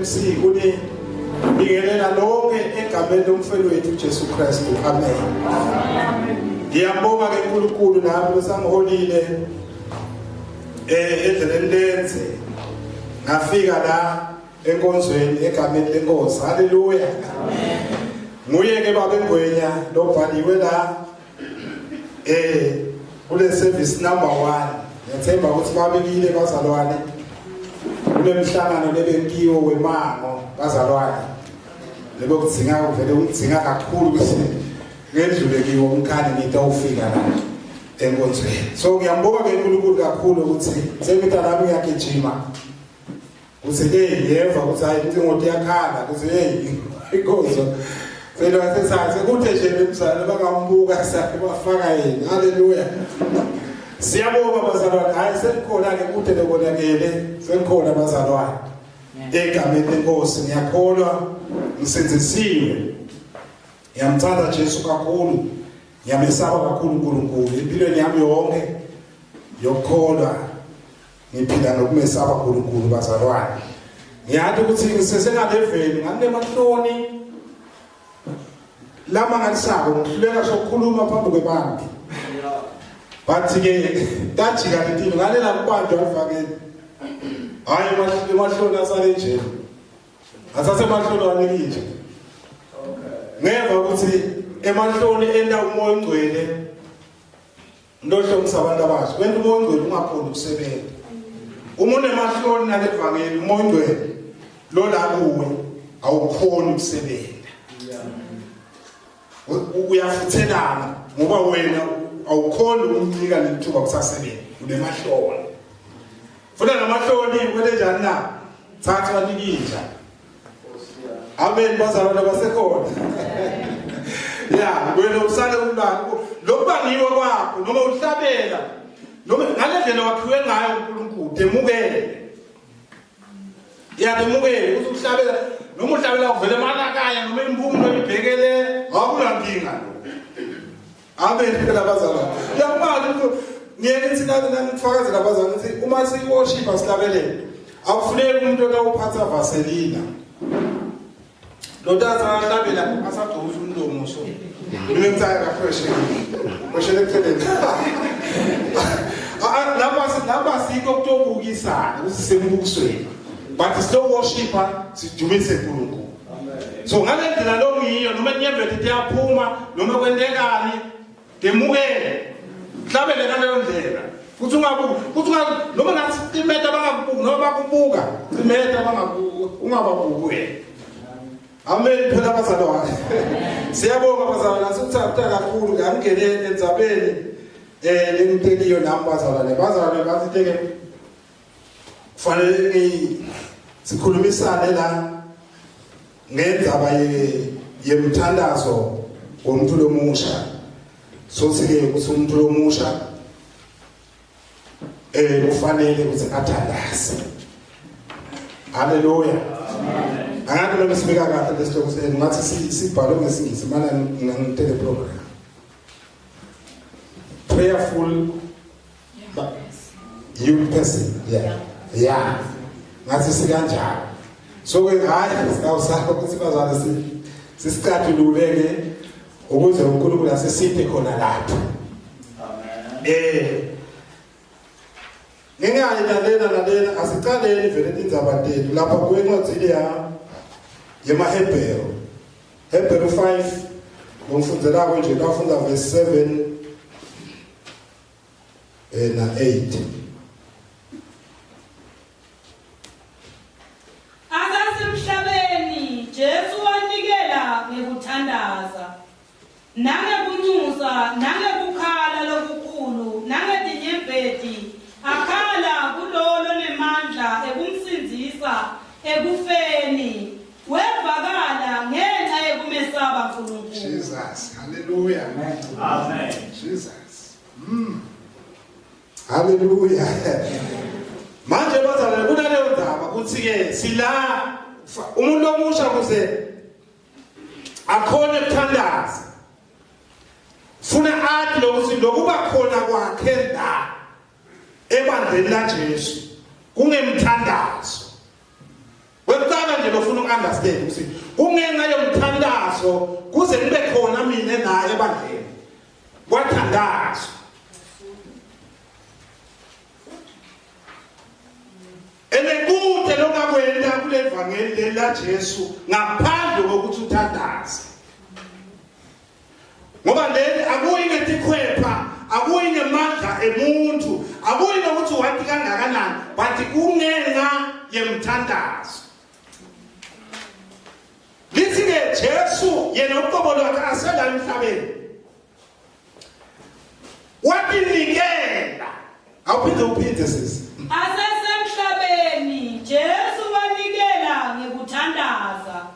LMC kuni bingelela lonke egameni lomfeli wethu Jesu Kristu. Amen. Ngiyambonga ke uNkulunkulu nami losangiholile eh endleleni lenze ngafika la enkonzweni egameni lenkosi. Haleluya. Nguye ke baba engwenya lobhaliwe la eh kule service number 1 ngiyathemba ukuthi babikile bazalwane kulemhlangano lebenkiwo wemango bazalwane lebo kudzinga kuvele ungidzinga kakhulu ukuthi ngedlule kiwo umkhani ngitawufika la enkonzweni so ngiyambonga ke uNkulunkulu kakhulu ukuthi semita lami ngiyagijima Kuthi hey yeva ukuthi hayi incingo iyakhala kuthi hey inkonzo Selo sesathi kuthe nje lemzalwane bangambuka sakhe bafaka yena haleluya Siyabonga bazalwane hayi sekukhona ke kude lokonakele sekukhona bazalwane egameni lenkosi ngiyakholwa ngisindisiwe ngiyamthanda Jesu kakhulu ngiyamesaba kakhulu uNkulunkulu empilweni yami yonke yokukholwa Ngiphila nokumesaba uNkulunkulu bazalwane. Ngiyazi ukuthi ngisesengaleveli nganginemahloni lama ngalisako ngihluleka sokukhuluma phambi kwebantu. But ke tajika letini ngalela kubantu alifakeni. Hayi emahloni asale nje. Asase emahloni anikile. Ngeva ukuthi emahloni enta umoya ongcwele Into ohlomisa abantu abasha wena umoya ongcwele ungakhoni ukusebenza. Uma unemahloni nalevangeli umoya ongcwele lo la kuwe awukhoni ukusebenza. Uyafuthelana ngoba wena awukhoni ukumnika lethuba kusasebenza unemahloni. Funa namahloni kwele njani na? Thatha nikinja. Amen bazalwane basekhona. Ya, wena usale umntwana lokubangiwe kwakho noma uhlabela noma ngale ndlela wakhiwe ngayo uNkulunkulu demukele. Yademukele ukuthi uhlabela noma uhlabela uvele emalakaya noma impumulo ibhekele akunankinga lo. Amen phela bazalwane. Uyakubala ukuthi ngiye ngithi nani nangifakazela bazalwane ukuthi uma siworship sihlabelele akufuneki umuntu otawuphatha vaselina. Lo tata ahlabela asagcoba umlomo so. Mina ngithaya ka fresh. Fresh eceleni. Lapha lapha sikho kutobukisana ukuthi sembukisweni. But still worshiper sidumise uNkulunkulu. So ngale ndlela longiyo noma inyembezi tiyaphuma noma kwentekani demukele hlabele ngaleyo ndlela futhi ungabuki futhi unga noma ngathi cimeta bangakubuki noma bakubuka cimeta bangakubuki ungababuki wena Amen phela bazalwane siyabonga bazalwane asithatha kakhulu ngangene endzabeni eh lengiteliyo nami bazalwane bazalwane bathi ke kufanele ngi sikhulumisane la ngendzaba yemthandazo womuntu lomusha sothi ke ukuthi umuntu lomusha eh kufanele ukuthi athandaze haleluya angathi noma sibeka kahle lesihloko senu ngathi sibhalwe ngesingisi mana ngitele program prayerful You person. Yeah. Yeah. Ngathi sikanjalo. So ke hayi sawusakho ukuthi bazalwane si sisicathulule ke ukuze uNkulunkulu asisiphe khona lapho. Amen. Eh Ngingayi lalela lalela asiqaleni vele tindzaba tethu lapha kwencwadzini ya yemaHebheru. Hebheru 5 ngomfundelako nje kafunda verse 7 eh na 8 Asasemhlabeni Jesu wanikela ngekuthandaza nangekunxusa nangekukhala lokukhulu nangetinyembeti akhala kulowo lonemandla ekumsindzisa ekufeni wevakala ngenxa yekumesaba Nkulunkulu. Jesus hallelujah amen Jesus Mm. Hallelujah. Manje bazalwane kunaleyo ndaba kuthi ke sila umuntu omusha kuze akhone ukuthandaza. Funa athi lokuthi lokuba khona kwakhe la ebandleni la Jesu kungemthandazo. Wekuqala nje lofuna ukunderstand ukuthi kungenxa yomthandazo kuze kube khona mina la ebandleni kwathandazwa Enekude lokakwenta kulevangeli leli la Jesu ngaphandle kokuthi uthandaze. Ngoba leli akuyi ngetikhwepha, akuyi ngemandla emuntu, akuyi nokuthi wati kangakanani, but kungenxa yemthandazo. Lithi ke Jesu yena uqobo lwakhe asela emhlabeni. Watinikela. Awuphinde uphinde sisi. Asesemhlabeni Jesu wanikela ngekuthandaza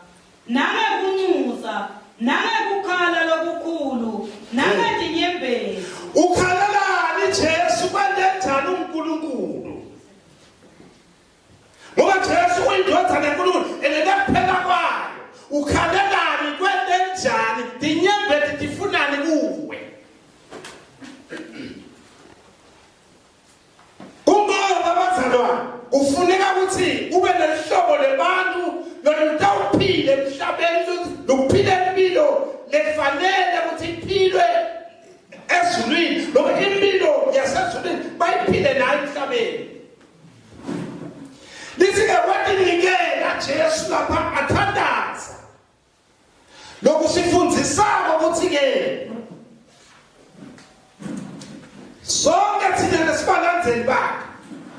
nangekunxusa nangekukhala lokukhulu nangetinyembezi. Ukhalalani Jesu kwenzenjani uNkulunkulu? Ngoba Jesu uyindodana kaNkulunkulu elele kuphela kwayo. Ukhalelani kwenzenjani? Tinyembezi tifunani kuwe? Kungoba bazalwane kufuneka ukuthi kube nehlobo lebantu lolutawuphila emhlabeni lokuphila impilo lefanele ukuthi iphilwe ezulwini noma impilo yasezulwini bayiphile nayo emhlabeni lithi-ke watinikela Jesu lapha athandaza Lokhu sifundisako ukuthi-ke sonke thina nesibalandzeli bakhe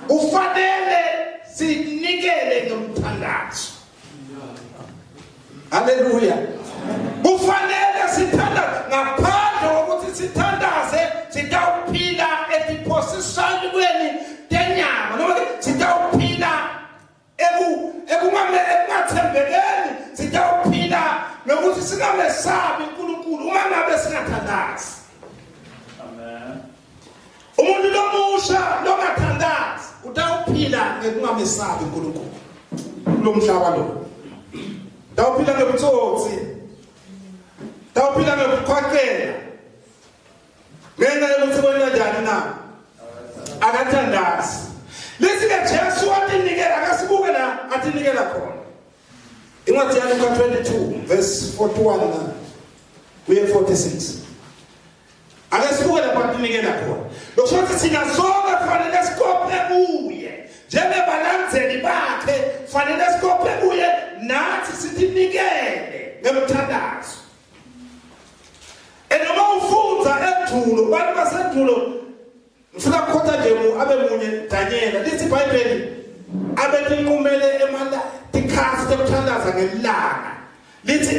kufanele sinikele ngomthandazo. Haleluya. Kufanele sithandaze ngaphandle kokuthi sithandaze sitawuphila etiphosiswaneni tenyama noma sitawuphila eku ekungame ekungathembekeni sitawuphila nokuthi singamesabi uNkulunkulu uma ngabe singathandazi amen umuntu lomusha longathandazi utawuphila ngekungamesabi uNkulunkulu kulomhlaba lo utawuphila ngebutsotsi utawuphila ngekukhwacela ngenxa yokuthi kwenta njani na akathandazi lithi-ke jesu watinikela akasibuke la atinikela khona incwadi yaluka 22 verse 41 na kuye 46 ake sibuke lapho atinikela khona lokusho ukuthi thina sonke kufanele sikophe kuye njengebalandzeli bakhe fanele sikophe kuye nathi sitinikele ngemthandazo And noma ufundza endulo bantu basendulo ngifuna kukhotha nje mu abe munye Daniela lithi iBhayibheli abetinqumele emala tikhathi tekuthandaza ngelanga lithi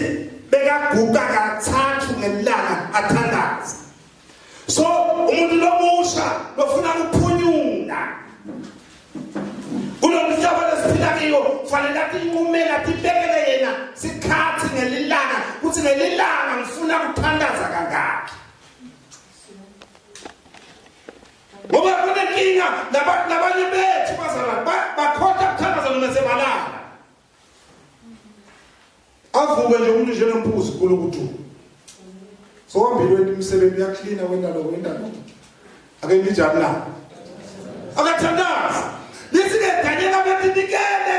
bekaguqa kathathu ngelanga athandaza so umuntu lomusha lofuna ukuphunyula kulomhlaba lesiphila kiyo fanele atinqumele atibekele yena sikhathi ngelilanga kuthi ngelilanga ngifuna ukuthandaza kangaki ngoba kunenkinga labanye bethu bazalwane bakhotha ukuthandaza noma sebalala avuke nje umuntu njengempuzi kulukudu sohambile wenta imisebenzi uyaklina wenta lokho wenta lokho ake nijabula akathandazi lithi-ke danyela betinikele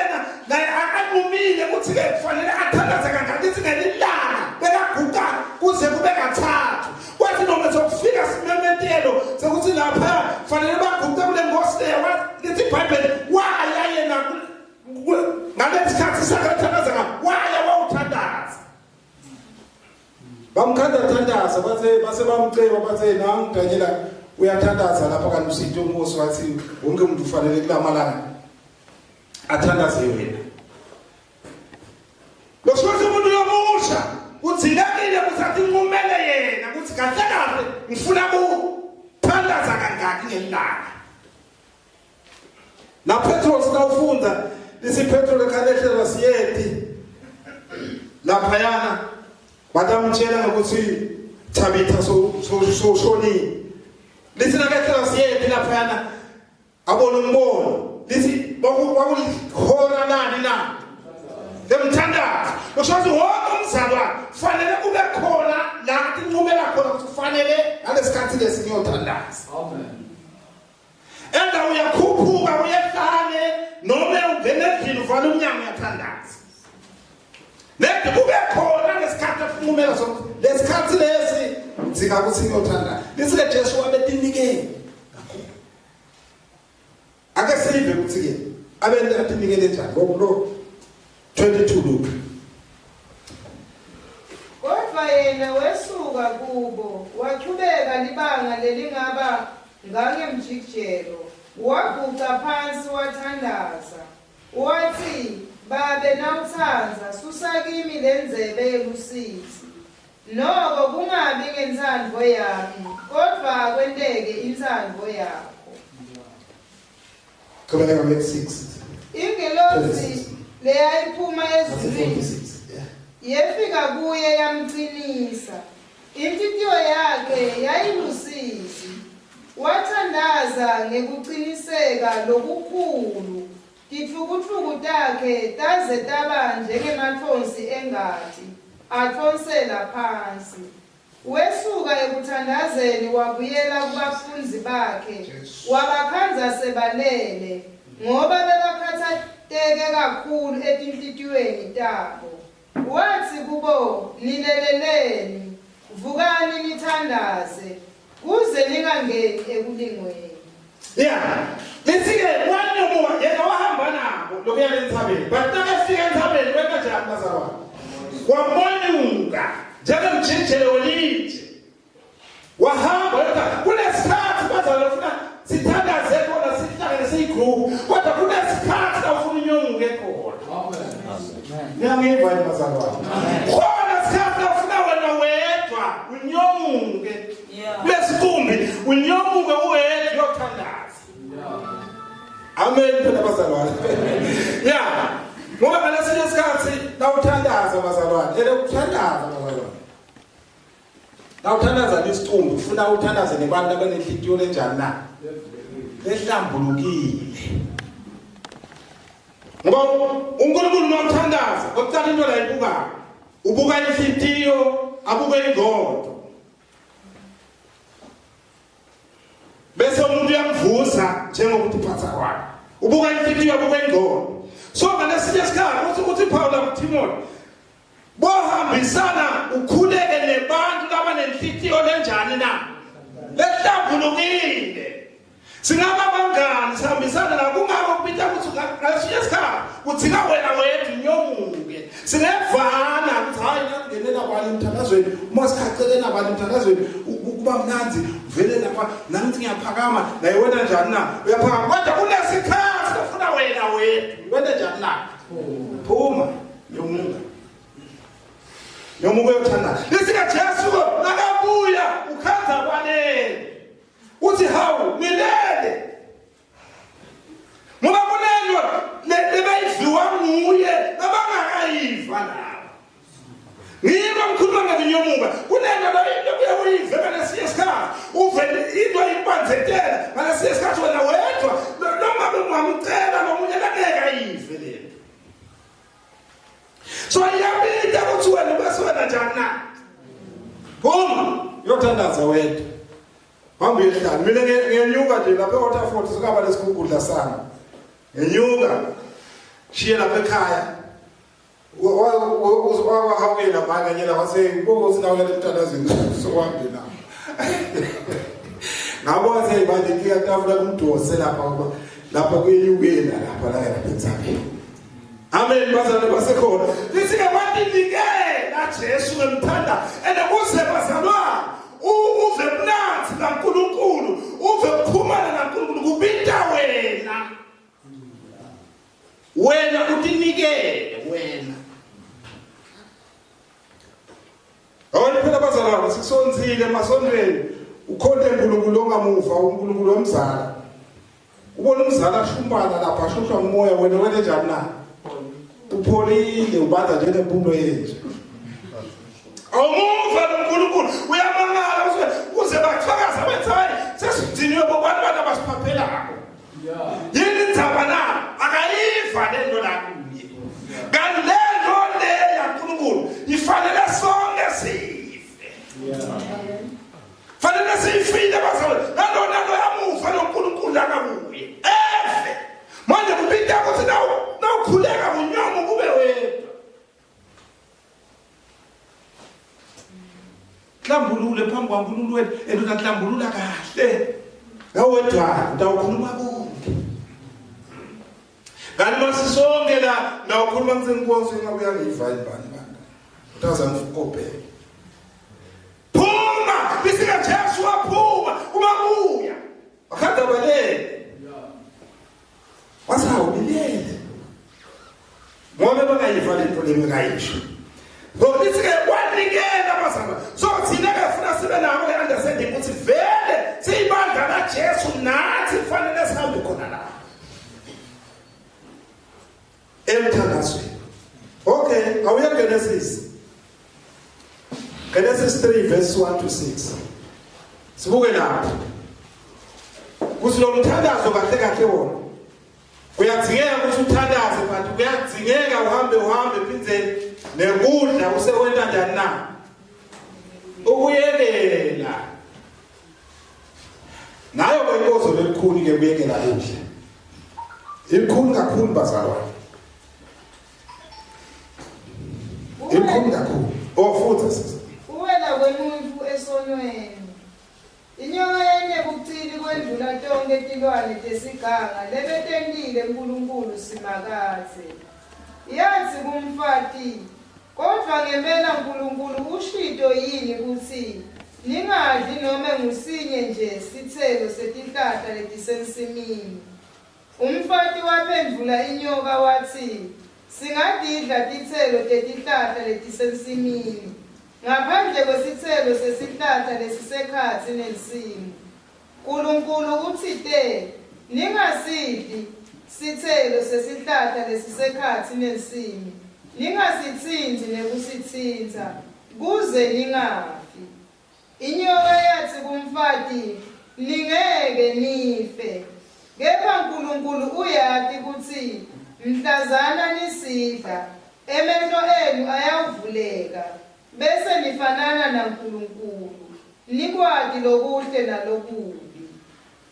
naye akanqumile ukuthi-ke kufanele athandaze kangaka lithi ngelilanga bekaguqa kuze kube kathathu kwathi noma sokufika simemetelo sekuthi lapha fanele baguqe kule nkosi leyo lithi ibhayibheli waya yena ngalesikhathi sakathandaza waya wawuthandaza bamkhanda thandaza bathe base bamceba bathe nangu Daniela uyathandaza lapha kanti usithe uMose wathi wonke umuntu ufanele kulamalanga athandaze yena Lokusho umuntu lomusha kudzingekile ukuthi atinqumele yena ukuthi kahle kahle ngifuna kuthandaza kangaki ngelanga Na Petros nawufunda lisi Petro lekhalehlela siyeti laphayana batamtshela ngokuthi Thabitha so so shonile lithi nakehlela siyeti laphayana abona umbono lithi kwakulihora lani na lemthandazo kusho ukuthi wonke umzalwane kufanele kube khona la tinqumela khona ukuthi kufanele ngalesikhathi lesi ngiyothandaza amen Enda uyakhuphuka uyehlane noma ungena endlini uvala umnyango uyathandaza. Nedi kube khona lesikhathi afunqumela sokuthi lesikhathi lesi ngidzinga ukuthi ngiyothanda. Lithi-ke Jesu wabetinikele kakhulu. Ake sive ukuthi-ke abente atinikele njani ngokulo 22 Luke. Kodwa yena wesuka kubo wachubeka libanga lelingaba ngangemjikijelo waguca phansi wathandaza Watsi, Babe, nawutsandza, susa kimi lendzebe yelusizi. Noko kungabi ngentsandvo yami, kodvwa akwenteke intsandvo yakho. Qhubeka verse 6. Ingelosi leyayiphuma ezulwini yefika kuye yamqinisa. Inhlitiyo yakhe yayilusizi. Wathandaza ngekuciniseka lokukhulu, titfukutfuku takhe taze taba njengematfonsi engati atfonsela phansi. Wesuka ekuthandazeni wabuyela kubafundzi bakhe, wabakhandza sebalele, ngoba bebakhatsateke kakhulu etinhlitiyweni tabo. Watsi kubo, Nileleleni? Vukani nithandaze, kuze ningangeni ekulingweni. Yeah. Lithi-ke wanyumuka yena wahamba nabo lokuya lentsabeni. But nakefika entsabeni wenta njani bazalwane? Wamonyuka njengemjinjelo welitshe. Wahamba wenta kunesikhathi bazalwane ufuna sithandaze khona sihlangene siyigroup kodwa kunesikhathi la ufuna unyonguke khona. Amen. Niyangiva yini bazalwane? Khona sikhathi la ufuna wena wedwa unyonguke. Kulesikumbi unyomuke uwedwa uyothandaza. Amen phela bazalwane. Yeah. Ngoba ngalesinye isikhathi nawuthandaza bazalwane, ele ukuthandaza bazalwane. Nawuthandaza lisicumbi ufuna uthandaze nebantu abanenhlitiyo lenjani na? Lehlambulukile. Ngoba uNkulunkulu nawuthandaza, kokuqala into la ibukayo. Ubuka inhlitiyo, abuke ingqondo. Bese umuntu uyamvusa njengokuthi phatha kwakhe. Ubuka inhlitiyo, abuka ingqondo. So ngalesinye isikhathi uthi uthi Paul kuTimothy Bohambisana ukhuleke nebantu labanenhlitiyo lenjani na? Lehlambulukile. Singaba bangani sihambisana la kungako kubita ukuthi ngalesinye isikhathi kudzinga wena wedwa unyomuke. Singevana ukuthi hayi nangingenela bani emthandazweni uma sikhacele nabani emthandazweni kuba mnandzi vele lapha nangithi ngiyaphakama naye wena njani na uyaphakama kodwa kunesikhathi lofuna wena wedwa wena njani na phuma Yomuka. Yomuka uyothandaza. Lisika Jesu nakabuya ukhanza kwanele. Uthi hawu nilele. Ngoba kunento lebayidliwa nguye labangakayiva laba. Ngiko ngikhuluma ngekunyomuka. Kunento lokuye uyive ngalesinye isikhathi. Uve into ayikubandzetela ngalesinye isikhathi wena wedwa noma ungamcela nomunye angeke ayive lento. So iyabita ukuthi wena ubese wena njani na? Phuma uyothandaza wedwa. Hamba uyehlala. Mina ngenyuka nje lapha eWaterford singaba lesigugudla sami. Ngenyuka shiye lapha ekhaya. Wahawukela manje kanye la wase ngibonga ukuthi nawe emthandazweni sokuhambe la. Ngabona seyibanje inkinga tafula kumdose lapha lapha kuyenyukela lapha la lapha entsabeni. Amen bazalwane basekhona. Lithi ke watinikela Jesu ngemthanda ene kuze bazalwane uve mnanzi kaNkuluNkulu uve kuxhumana naNkulunkulu kubita wena. Wena utinikele wena. Awona phela bazalwane sisonzile emasontweni ukhonte uNkulunkulu ongamuva uNkulunkulu wemzala. Ubona umzala ashumpana lapha ashushwa ngumoya wena wena njani na? Upholile ubanza njengempumlo yenja. Awumuva noNkulunkulu uyamangala uze uze bafakaza bethi hayi sesidiniwe bobani abantu abasiphaphelako. Yini indzaba na? Akayiva lento la kuye. Kanti lento le yaNkulunkulu ifanele sonke sive. Fanele siyifile bazalwane. Nalona lo yamuva loNkulunkulu lakabuye. Eve. Manje kubita ukuthi nawu nawukhuleka unyomo kube wedwa. Hlambulule phambi kwaNkulunkulu wethu and utahlambulula kahle. Ngawedwa utawukhuluma konke. Kanti masisonke la nawukhuluma ngisenkonzo ingabe uyangiva yini bani bani. Utaza ngikopele. Phuma! Bisika Jesu waphuma umabuya. Wakade balele. Wathi awulele. Ngoba bangayiva lento le bengayisho. So lithi ke wanikela bazalwane. So thina ke funa sibe nako le understanding ukuthi vele siyibandla la Jesu nathi kufanele sihambe khona la. Emthandazweni. Okay, awuye Genesis. Genesis 3 verse 1 to 6. Sibuke lapho. Kuthi lo mthandazo kahle kahle wona. Kuyadzingeka ukuthi uthandaze but kuyadzingeka uhambe uhambe phindze nekudla usekwenta njani na? Ukuyekela. Nayo ke inkozo lelikhulu ke kuyekela kudla. Ilikhulu kakhulu bazalwane. Ilikhulu kakhulu. Oh futhi sisi. Uwela kwemuntu esonweni. Inyoka yayinebucili kwendlula tonkhe tilwane tesiganga lebetentile Nkulunkulu Simakadze. Yatsi kumfati, Kodvwa ngempela Nkulunkulu ushito yini kutsi, Ningadli nome ngusinye nje sitselo setihlahla letisensimini? Umfati waphendvula inyoka watsi, Singatidla titselo tetihlahla letisensimini, ngaphandle kwesitselo sesihlahla lesisekhatsi nensimu. Nkulunkulu utsite, Ningasidli sitselo sesihlahla lesisekhatsi nensimi, ningasitsintsi nekusitsintsa, kuze ningafi. Inyoka yatsi kumfati, Ningeke nife. Kepha Nkulunkulu uyati kutsi mhlazana nisidla, emehlo enu ayawuvuleka, bese nifanana naNkulunkulu, nikwati lokuhle nalokubi.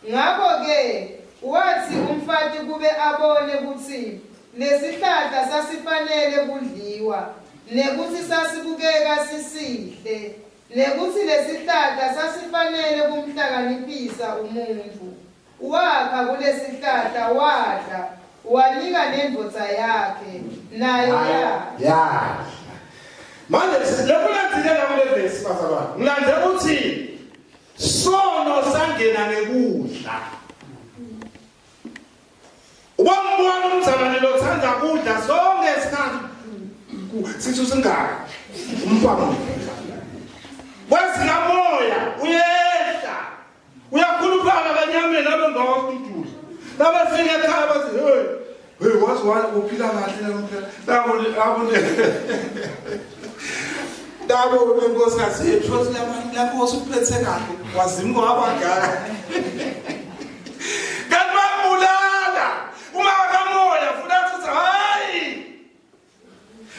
Ngako-ke watsi umfati kube abone kutsi lesihlahla sasifanele kudliwa, nekutsi sasibukeka sisihle, nekutsi lesihlahla sasifanele kumhlakaniphisa umuntfu, Wakha kulesihlahla wadla, wanika nendvodza yakhe, nayo yadla. Yadla. Manje lokulandzile la kule vesi bazalwane, ngilandze ukuthi sono sangena ngekudla. Ubambona umzalwane lothanda kudla sonke isikhathi sithi usingaka umfana. Kwezikamoya uyehla Uyakhuluphala kanyameni abe ngawasududula. Nabafika ekhaya bathi hey hey wazi wani uphila kahle namhla. Labo labo Labo lenkosikazi yethu wathi lapho usuphethe kahle wazimuka wabangaka. Kanti bambulala uma kamoya futhi athi hayi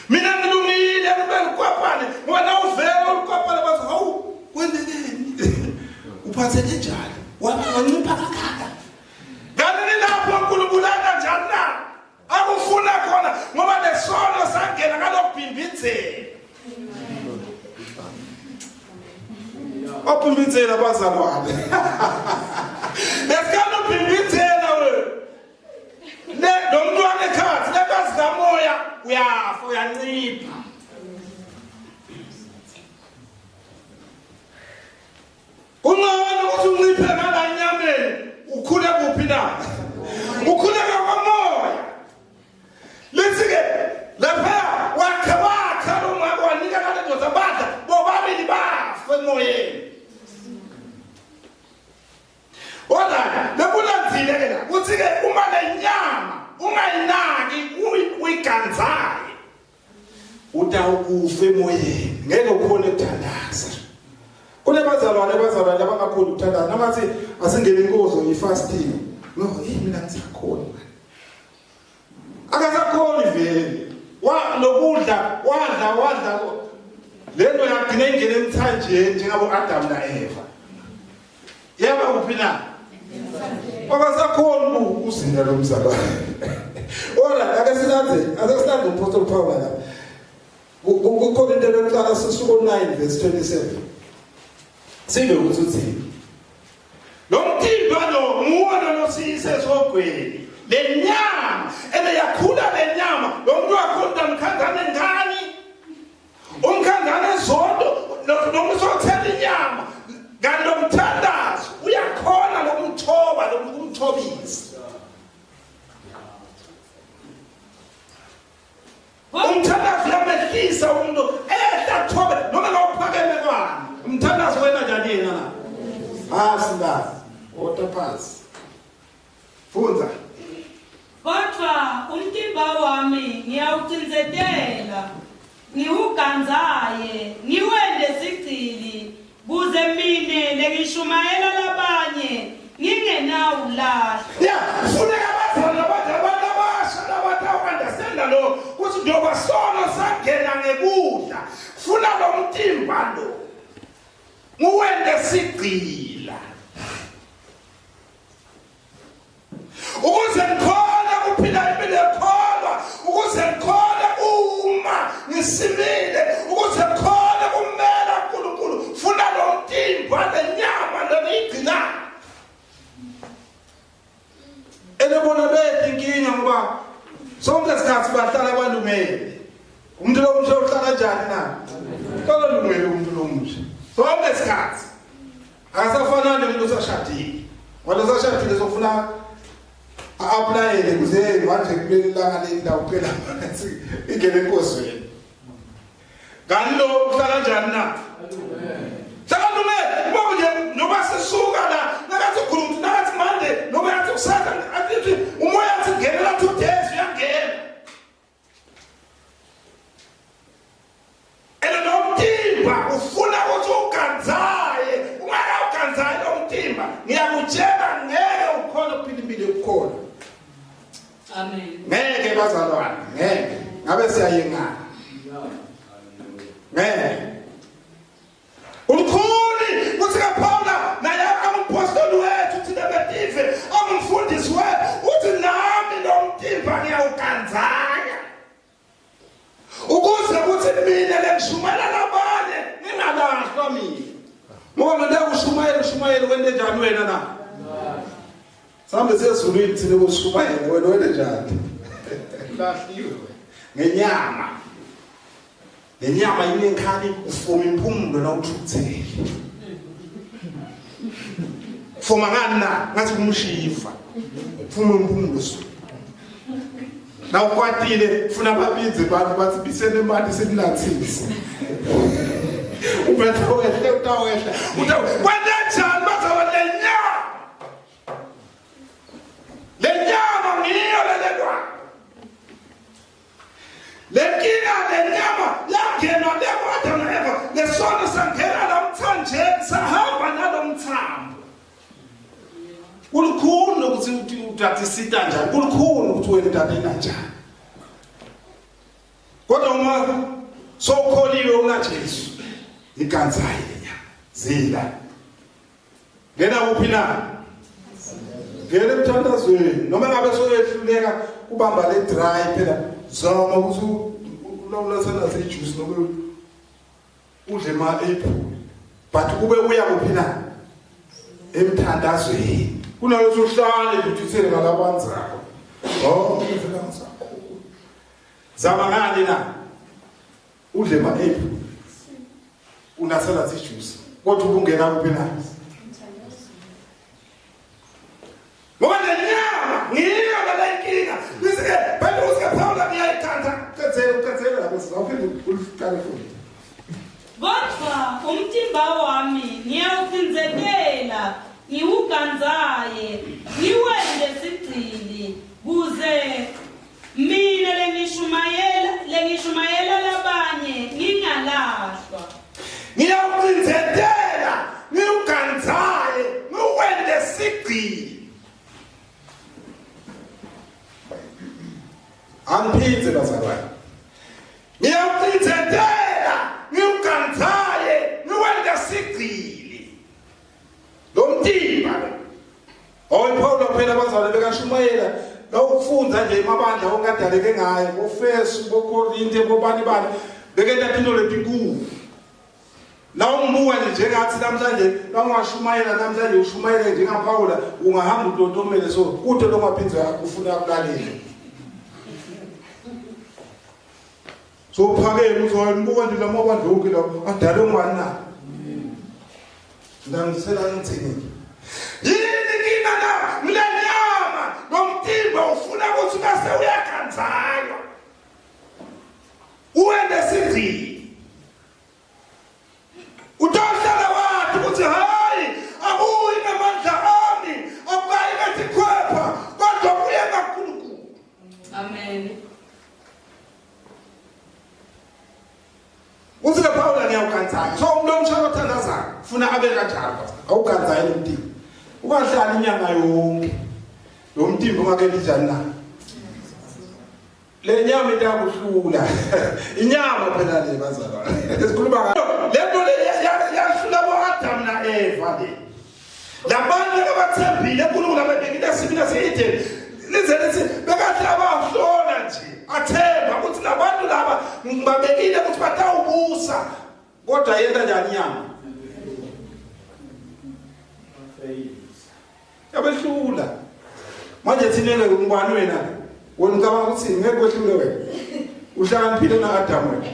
mina ngilungile kube likwapane ngoba nawuvela ulikwapane bathi hawu kwentekeni uphatheke njani wancipha kangaka kanti nilapho unkulunkulu kanjani na akufuna khona ngoba lesono sangena ngalokubhimbinzela wabhimbinzela bazalwane lesikhathi ubhimbinzela wena Le lo mntwana ekhathi lekazi kamoya uyafa uyancipha. Kungcono ukuthi unciphe ngala enyameni ukhule kuphi na? Ukhule ngakwamoya. Lithi ke lapha wakhe wakha lo mama wanika nale ndoda badla bobabili bafa emoyeni. Alright, lekulandzile ke la kutsi ke uma lenyama ungayinaki uyiganzayo utawukufa emoyeni ngeke ukhone ukuthandaza. Kunebazalwane abazalwane abangakhoni ukuthandaza noma asingene inkozo ngi-fasting. No, yini mina ngisakhona. Akasakhoni vele. Wa lokudla wadla wadla lento yagcina ingene emthanjeni njengabo Adam na Eva. Yaba kuphi na? Akasakhoni ukuzinda lo mzalwane. Ora ake silandze ake silandze uMpostoli Paul la. Kukhona into yokuqala sisuko 9 verse 27. Sive ukuthi uthini. Lo mtimba lo nguwo losiyise esogweni. Le nyama ene yakhula le nyama lo muntu wakhonta mkhanzane ngani? Umkhanzane zondo noma usothela inyama kanti lo mthandazo uyakhona lokumthoba lokumthobisa. Umthandazo uyamehlisa umuntu ehla thobe noma ngawuphakeme kwani. Umthandazo wena njani yena la? Phasi la. Wota phasi. Fundza. Kodwa umtimba wami ngiyawucindzetela ngiwugandzaye ngiwente sigcili Kuze mine lengishumayela labanye ngingenawulahla. Yeah, kufuneka abazali abantu abantu abasha labatawuandastanda lo ukuthi njengoba sono sangena ngekudla funa lo mtimba lo nguwente sigcila ukuze ngikhone ukuphila impilo ekholwa ukuze ngikhone uma ngisimile ukuze ngikhone kumela uNkulunkulu funa lo mtimba lenyama lengiyigcinayo elebona bethu inkinga ngoba sonke isikhathi bahlala balungele umuntu lo musha uhlala njani na uhlala lungele umuntu lo musha sonke isikhathi Akasafanani umuntu osashadile. Wena osashadile sofuna a-aplayele kuze hey manje kuleli langa leli ndawo phela ingene enkozweni. Kanti lo uhlala kanjani na? Sekalungele ngoba nje noma sisuka la nakathi ukhuluma nakathi manje noma yathi kusasa athi umoya athi ngenela 2 days uyangena. Ene nomtimba ufuna ukuthi uganzaye ungeke uganzaye lo mtimba ngiyakutshela ngeke ukhona ukuphila impilo yokukhona Amen. Ngeke bazalwane ngeke ngabe siyayengana ngeke Ulukhuni kuthi kaPaula naye angumphostoli wethu thina betive angumfundisi wethu uthi nami lo mtimba ngiyawuganzanya ukuze kuthi mina lengishumayela labanye ngingalahlwa mina ngoba lo ushumayela ushumayela wente njani wena na Sambe sezulwini thina kushumayela wena wente njani lahliwe ngenyama Lenyama inenkhani ufuma impumulo la uthukuthele. Fuma ngani na? Ngathi kumshiva. Ufuma impumulo su. Na ukwatile funa babize bantu bathi bisene imali sikunathise. Ubethe wehle utawehla. Utaw kwenze njani bazoba lenyama? Lenyama ngiyo lelelwa. Lenkinga lenyama yangenwa le-Adam na-Eva lesono sangena la mthanjeni sahamba nalo mthambo. Kulukhuni ukuthi uthi uthathisita njani, kulukhuni ukuthi wena utatena njani. Kodwa uma sowukholiwe unaJesu, iganzayi lenyama zila. Ngena kuphi na? Ngena emthandazweni. Noma ngabe soyehluleka kubamba le dry phela zama ukuthi ulawula sana sejuice noma udle ma apple. But kube uya kuphi na? Emthandazweni. Kunalokuthi uhlale nje uthithele ngalabanzako. Oh, ngifuna ngisakhulu. Zama ngani na? Udle ma apple. Unasela zijuice. Kodwa ubungena kuphi na? Ngoba le nyama ngiyo le inkinga. Nisike phela usike Paula ngiyayithanda. Qedzela uqedzela lapho sizawuphinda uliqale futhi. Kodwa umtimba wami ngiyawucindzetela ngiwugandzaye ngiwente sigcili kuze Mina lengishumayela lengishumayela labanye ngingalahlwa. Ngiyawucindzetela ngiwugandzaye ngiwente sigcili. Angiphindze bazalwane. Ngiyawucindzetela ngiwugandzaye ngiwente sigcili. Lo mtimba lo. Hayi Paul phela bazalwane bekashumayela lawufundza nje emabandla ongadaleke ngayo boFesu boKorinte bobani bani bekenta tinto letinkulu. La ungibuka nje njengathi namhlanje bawungashumayela namhlanje ushumayele njengaPawula ungahamba utotomele so kude longaphinde ufuna akulalele. So uphakeme uzoyimbuka nje lamabandla onke la adale ungubani na? Ndangisela ngithini? Yini kina la mlenyama nomtimba ufuna ukuthi bese uyaganzaywa. Uwende sindini. Utohlala wathi ukuthi hayi akuyi ngamandla ami akukayi ngesikhwepha kodwa kuye ngaNkulunkulu. Amen. Uthi ke Paul ngiyawuganzayo. So umuntu omsha othandazayo funa abe kanjalo. Awuganzayo lo mtimba. Ungahlali inyanga yonke. Lo mtimba ungake njani na? Le nyama itakuhlula. Inyama phela le bazalwane. Sikhuluma ngayo. Le nto le yahlula bo-Adam na-Eva le. Labantu abathembile uNkulunkulu abebekile esimini ase-Eden lize lithi bekahle abahlola nje athemba ukuthi labantu laba ngibabekile ukuthi batawubusa kodwa yenta njani inyama yabehlula manje thina ke ngubani wena wena ucabanga ukuthi ngeke kwehlule wena uhlakaniphile na Adam wena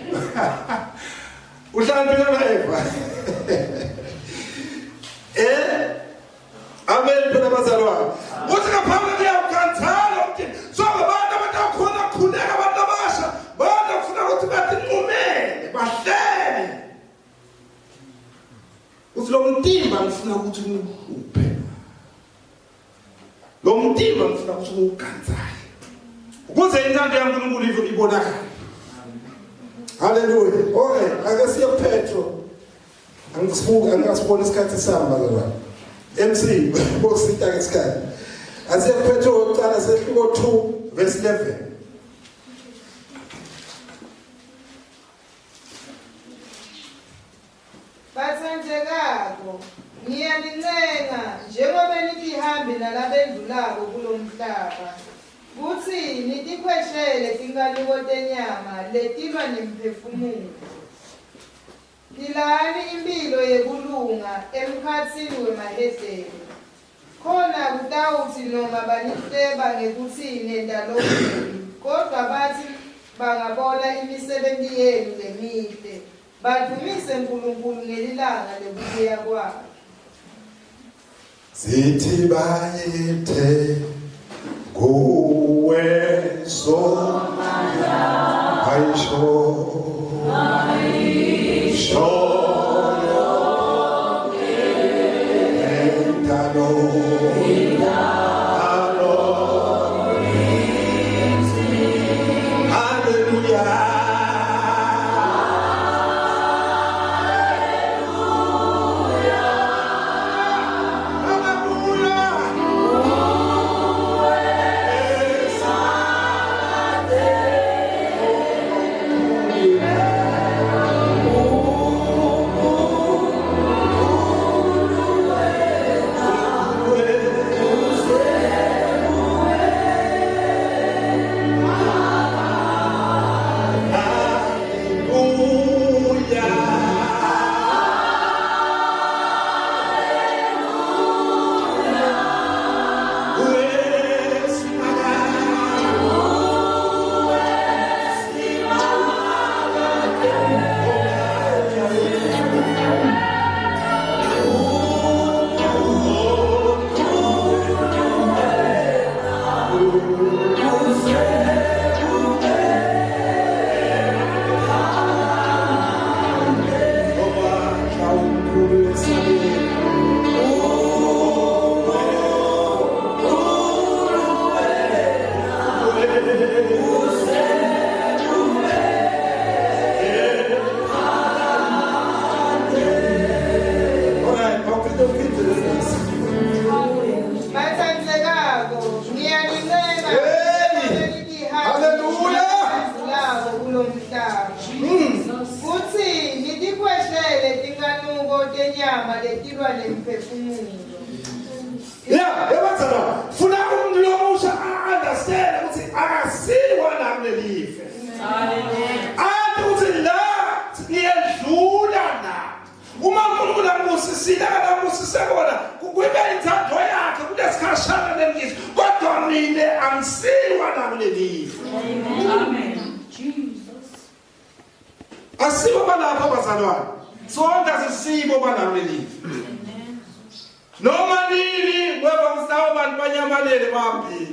uhlakaniphile na Eva eh amen phela bazalwane uthi ngaphambi kuyawukhathala ukuthi so abantu abatakhona khuleka abantu abasha bantu kufuna ukuthi batinqumele bahlele Uthi lo mtimba ngifuna ukuthi ngiwuhluphe. Lo mtimba ngifuna ukuthi ngiwuganzaye. Ukuze intando yaNkulunkulu ibonakale. Haleluya. Okay, ake siye kuPetro. Angisibuki angasibona isikhathi sami bazalwane. MC bosita ke isikhathi. Asiye kuPetro wokuqala sehluko 2 verse 11. Batsandzekako, ngiyanincenga njengobe nitihambi nalabendlulako kulomhlaba, kutsi nitikhweshele tinkanuko tenyama letilwa nemphefumulo. Philani imphilo yekulunga emkhatsini wemahedeni, khona kutawutsi noma banihleba ngekutsi nenta lokubi, kodvwa batsi bangabona imisebenti yenu lemihle, Badvumise Nkulunkulu ngelilanga lekubuya kwakhe. Sithi bayethe kuwe somandla ayisho ayisho indalo indalo Hallelujah. Batsandzekako, ngiyanincenga Hallelujah. labo kulomhlaba. Kutsi nitikhweshele tinkanuko tenyama letilwa nemphefumulo. Yeah, yabazalwa. Funa umuntu lomusha a-understand ukuthi akasiwa la kulelive. Hallelujah. Athi ukuthi la ngiyedlula la. sisekona kube inthando yakhe kulesikhashana lengizwe kodwa mina angisiwa nakuleli Amen. Asibo balapha bazalwane. Sonke asisibo balapha Noma nini ngoba kusawo bantu banyamalele bahambile.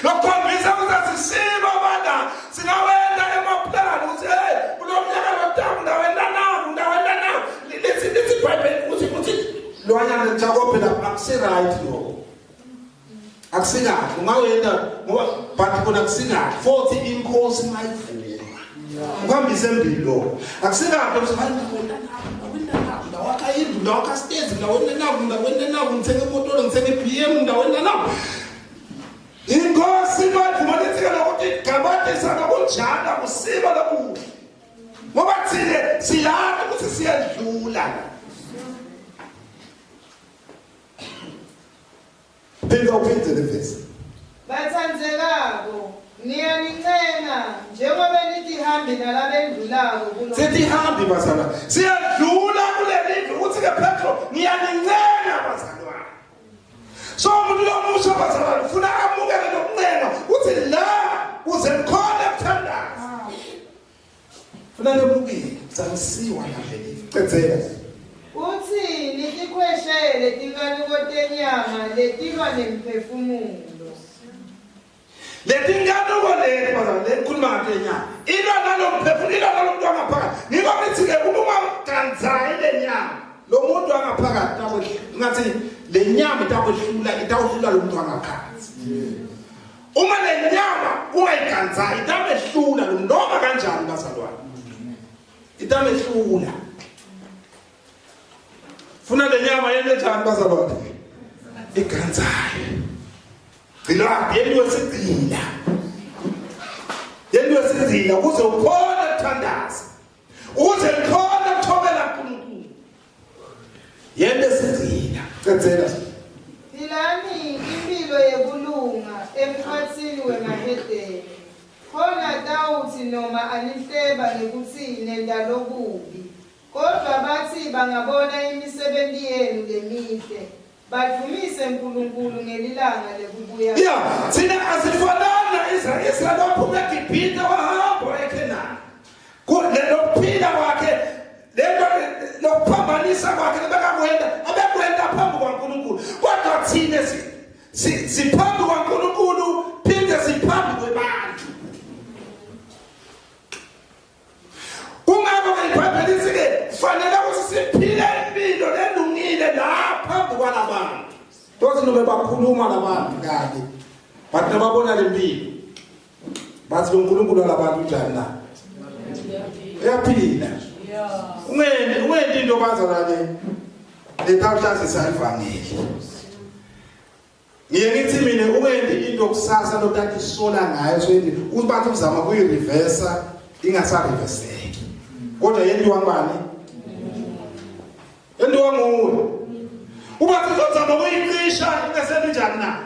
Lokukhombisa ukuthi asisibo bana singawenda emaplani ukuthi hey kulo mnyaka lotaku ndawenda naku ndawenda naku lithi lithi iBhayibheli ukuthi ukuthi lwanyana Jakobe lapha akusi right lokho. Akusikahle ungawenda ngoba but kona akusikahle futhi inkosi mayivuma. Uhambise embili lokho. Akusikahle ukuthi hayi ndawenda naku ndawenda naku ndawakha indlu ndawakha stairs ndawenda naku ndawenda naku ngithenge imoto ngithenge BM ndawenda naku. Inkosi mayivuma lithi ke lokuthi gabatisa nokunjalo akusibo lokuhle. Ngoba thina siyazi ukuthi siyedlula. Phinda uphinde le verse. Bathandzekako, ngiyanincenga njengoba nitihambi nalabendlulako kulo. Sitihambi bazalwane. Siyadlula kuleli ndlu uthi ke Petro ngiyanincenga bazalwane. So umuntu lomusha bazalwane ufuna amukele lokuncenga uthi la uze ngikhona kuthandaza. Funa lemukile sanisiwa naleli. Cedzela. Uthi nitikhweshele tinkanuko tenyama letilwa nemphefumulo. Letinkanuko leti bazalwane lekhuluma ngato yenyama. Ilwa nalo mphefumulo, ilwa nalo muntu wangaphakathi. Ngiko ngithi ke uma ungaganzayi le nyama, lo muntu wangaphakathi takwehla. Ngathi le nyama itakwehlula, itawuhlula lo muntu wangaphakathi. Uma le nyama ungayiganzayi itamehlula lo noma kanjani bazalwane. Itamehlula. Funa le nyama yente njani bazalwane? Iganzayo. Gcina yentiwe sigcila. Yentiwe sigcila ukuze ukhone ukuthandaza. Ukuze ngikhone ukuthobela uNkulunkulu. Yente sigcila. Cedzela. Philani impilo yekulunga emkhatsini wemahedeni. Khona tawutsi noma anihleba ngekutsi nenta lokubi, kodvwa batsi bangabona imisebenti yenu lemihle, badvumise Nkulunkulu ngelilanga lekubuya. Yeah, thina asifanani na-Israyeli. Israyeli waphuma eGibhithe wahamba waya eKhenani. Lokuphila kwakhe lento lokuphambanisa kwakhe lebekakwenta abekwenta phambi kwaNkulunkulu. Kodwa thina siphambi kwaNkulunkulu phinde siphambi kwebantu. Kungakho ke iBhayibheli lithi ke kufanele ukuthi siphile impilo lelungile la phambi kwalabantu. Tothi noma bakhuluma labantu kabi. But nababona lempilo bathi lo nkulunkulu walabantu unjani na uyaphila ungendi ungendi into bazalwane letawuhlazisa ivangeli ngiye ngithi mina ungendi into kusasa lotati isola ngayo so yini ukuthi bathi uzama kuyireversa ingasareverseki kodwa yentiwa ngubani Entiwa nguwe. Uba sizozama ukuyicisha ingasebenjani na?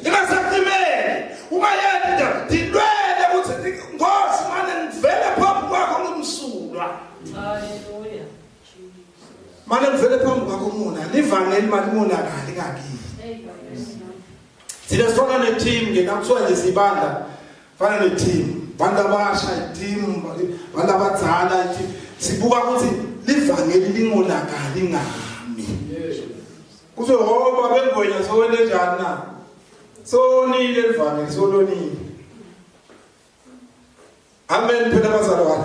Ingasacimeli. Ungayenzi njani? Ndilwele ukuthi Nkosi mane ngivele phambi kwakho ngimsulwa. Hallelujah. Mane ngivele phambi kwakho mona. Livangeli mali monakali kakini. Thina sifana ne-team ke nakuthiwa nje sibanda fana ne-team bantu abasha i-team bantu abadzala i-team sibuka ukuthi livangeli lingonakali ngami kuzohoba bengwenya sowente njani na sonile livangeli solonile Amen phela bazalwane.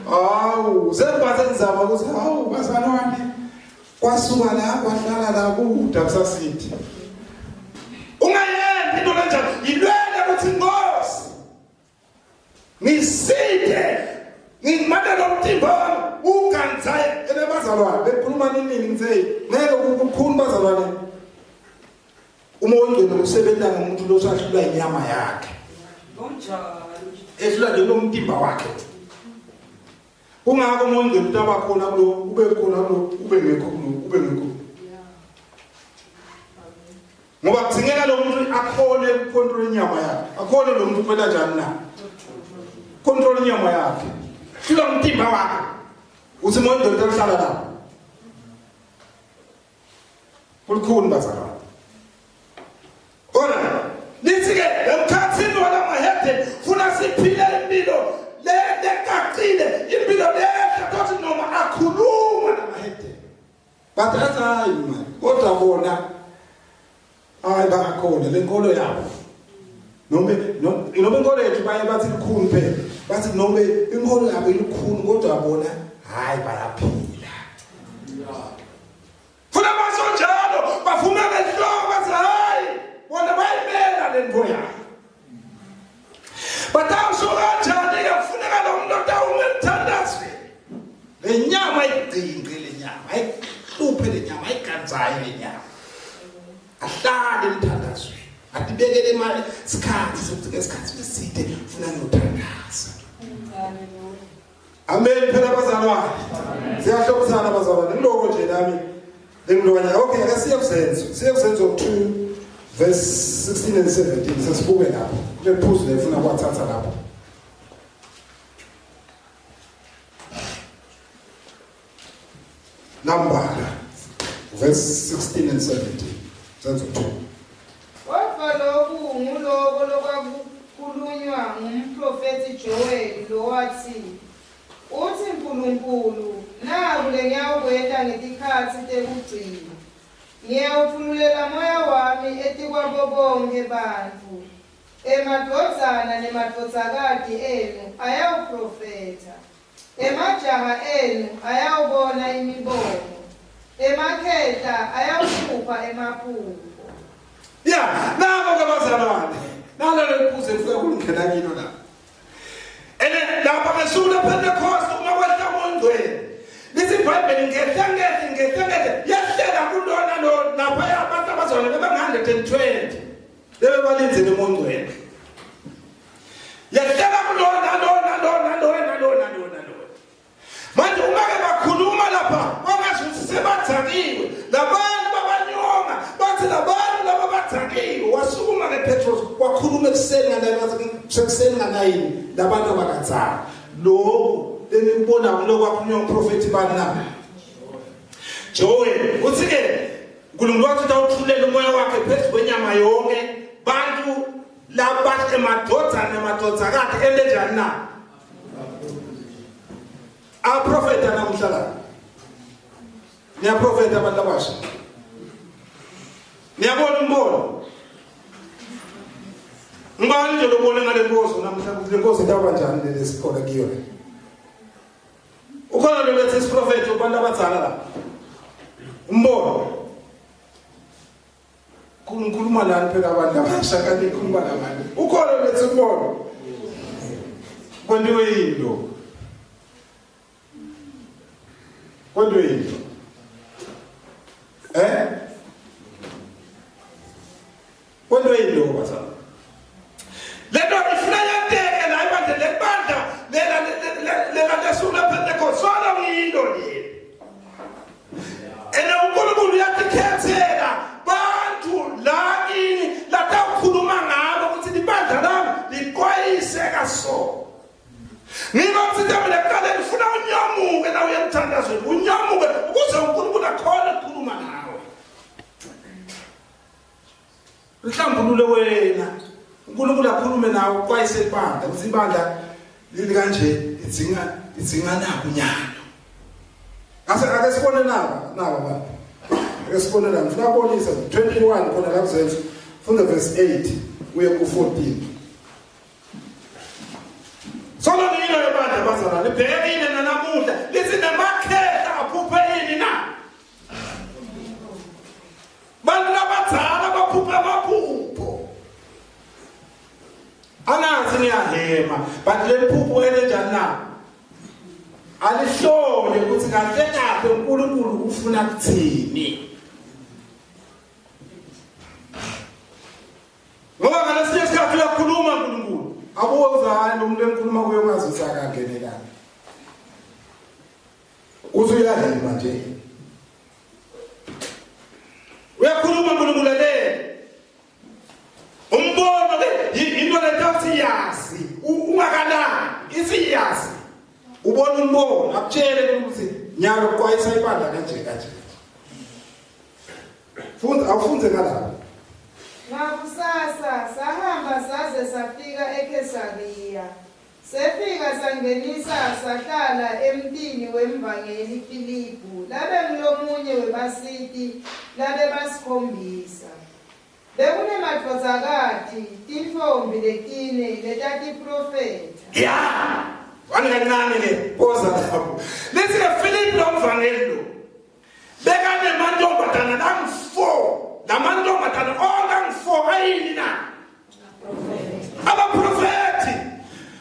Hawu, sengibathe ngizama ukuthi hawu bazalwane kwasuka la kwahlala la kude akusasithi. Ungayenzi into kanjalo, yilwele ukuthi Nkosi ngiside ngimane lo mtimba wami uganzaye ene bazalwane bekhuluma nini ngithe ngeke kukhulu bazalwane Uma oyingcwele usebenza ngomuntu lo sahlula inyama yakhe. Kunjalo. Ehlula nje lomtimba wakhe. Kungakho uma oyingcwele utaba khona kulo, ube khona kulo, ube ngekho kulo, ube ngekho. Ngoba kudingeka lo muntu akhone ukucontrol inyama yakhe. Akhone lo muntu kwenta njani na? Control inyama yakhe. Hlula umtimba wakhe. Uthi uma oyingcwele uhlala lapho. Kulikhuni bazalwane. Ora lithi ke emkhathini walamahedeni funa siphile impilo lekacile impilo lehle kodwa noma akhuluma namahedeni but athi hayi mani kodwa bona hayi bangakhona le nkolo yabo noma noma inkolo yethu baye bathi likhulu phela bathi noma inkolo yabo ilikhulu kodwa bona hayi bayaphila Funa basho njalo bavuma ngenhloko bathi hayi bona bayimela le nto yabo. Batawusho kanjani-ke kufuneka lo muntu otawume emthandazweni. Le nyama ayigcingqi le nyama, ayihluphe le nyama, ayiganzayo le nyama. Ahlale emthandazweni. Atibekele imali isikhathi sokuthi ngesikhathi eside funa ngiyothandaza. Amen phela bazalwane. Siyahlobisana bazalwane. Ngiloko nje nami lengilokanya. Okay, ake siye kuzenzo. Siye kuzenzo 2 verse 16 and 17 sesibuke lapho. Kule phuzu lefuna kwathatha lapho. Nambala verse 16 and 17. Zenzo 2. Kodwa lokhu nguloko lokwakukhulunywa ngumprofethi Joel lowathi, Uthi Nkulunkulu, naku lengiyawukwenta ngetikhatsi tekugcina. Ngiyawutfululela moya wami etikwabo bonkhe bantfu. Emadvodzana nemadvodzakati enu ayawuphrofetha, Emajaha enu ayawubona imibono, emakhehla ayawuphupha emaphupho. Ya, nabo ke bazalwane. Nalo leliphuzu elifika kulungena kilo la. Ene lapha ngesuku lePentecost uma kwehla uMongcwele. Lithi iBhayibheli ngehla ngehla ngehla ngehla yehlela kulona lo lapha abantu abazalwane bebanga-120 bebe balindzele uMongcwele. Yehlela kulona lona lona lona lona lona lona. Manje uma ke bakhuluma lapha kwangathi ukuthi sebadzakiwe labantu babanyonga bathi labantu laba badzakiwe wasukuma ke Petros wakhuluma ekuseni nganayini wathi sekuseni nganayini labantu abakadzaka lokhu lenikubona kulokhu kwakhulunywa umprofethi bani na Joel uthi ke uNkulunkulu wathi utawuthulela umoya wakhe phezu kwenyama yonke bantu Laba emadvodzana nemadvodzakati ente njani na? Aprofeta namuhla la. Niyaprofeta abantu abasha. Niyabona umbono. Ngibani nje lobone ngale nkosi namhla ukuthi le nkosi itawuba njani leli sikhona kuyo. Ukhona lo lethe isiprofetho kubantu abadzala la. Umbono. Ngikhuluma nani phela abantu abasha kanti ngikhuluma nabantu. Ukhona lethe umbono. Kwentiwe yini lo? Kwentiwe yini? Eh? Kwentiwe yini lokho bazalwane? Lento ifuna yenteke la ibandla lebandla lela lela lesuku lePentecost sona ngiyilo leli. Ene uNkulunkulu uyatikhethela bantu la kini latawukhuluma ngalo ukuthi libandla lami liqwayise kaso. Ngiko msitha mina kuqale ngifuna unyamuke na uye emthandazweni unyamuke ukuze uNkulunkulu akhone ukukhuluma nawe. Uhlambulule wena. uNkulunkulu akhulume nawe uxwayise ibandla ukuthi ibandla lili kanje idzinga idzinga naku nyalo. Ase ake sibone naba naba abantu. Ake sibone la ngifuna kubonisa 21 khona la kuzenzo. Funda verse 8 uye ku 14. Solo nilo ebandla bazalwane libhekile nanamuhla lithi namakhehla aphuphe yini na? Bantu labadzala baphupha amaphupho. Angazi ngiyahema but leliphupho elenjani na? Alihlole ukuthi kahle kahle uNkulunkulu ufuna kuthini. Ngoba ngalesinye isikhathi uyakhuluma uNkulunkulu. Abuze hayi lo muntu engikhuluma kuye ungazi ukuthi akangenelani. Uthi uyahema nje. Uyakhuluma uNkulunkulu lalela. Umbono ke into letathi yazi ungakalali ithi yazi. Ubona umbono akutshele ukuthi nyalo xwayisa ibandla kanje kanje. Fundza awufundze ngalapho. Ngakusasa sahamba saze safika eKhesariya. Sefika sangenisa sahlala emtini wemvangeli Filiphu, labe ngulomunye webasiti labebasikhombisa. Bekunemadvodzakati, tintfombi letine letatiprofetha. Ya! Wani kancane ke poza lapho. Lithi ke Philip lo mvangeli lo. Bekanemantombazana langu-4. Lamantombazana onke angu-4 ayini na? Abaprofethi.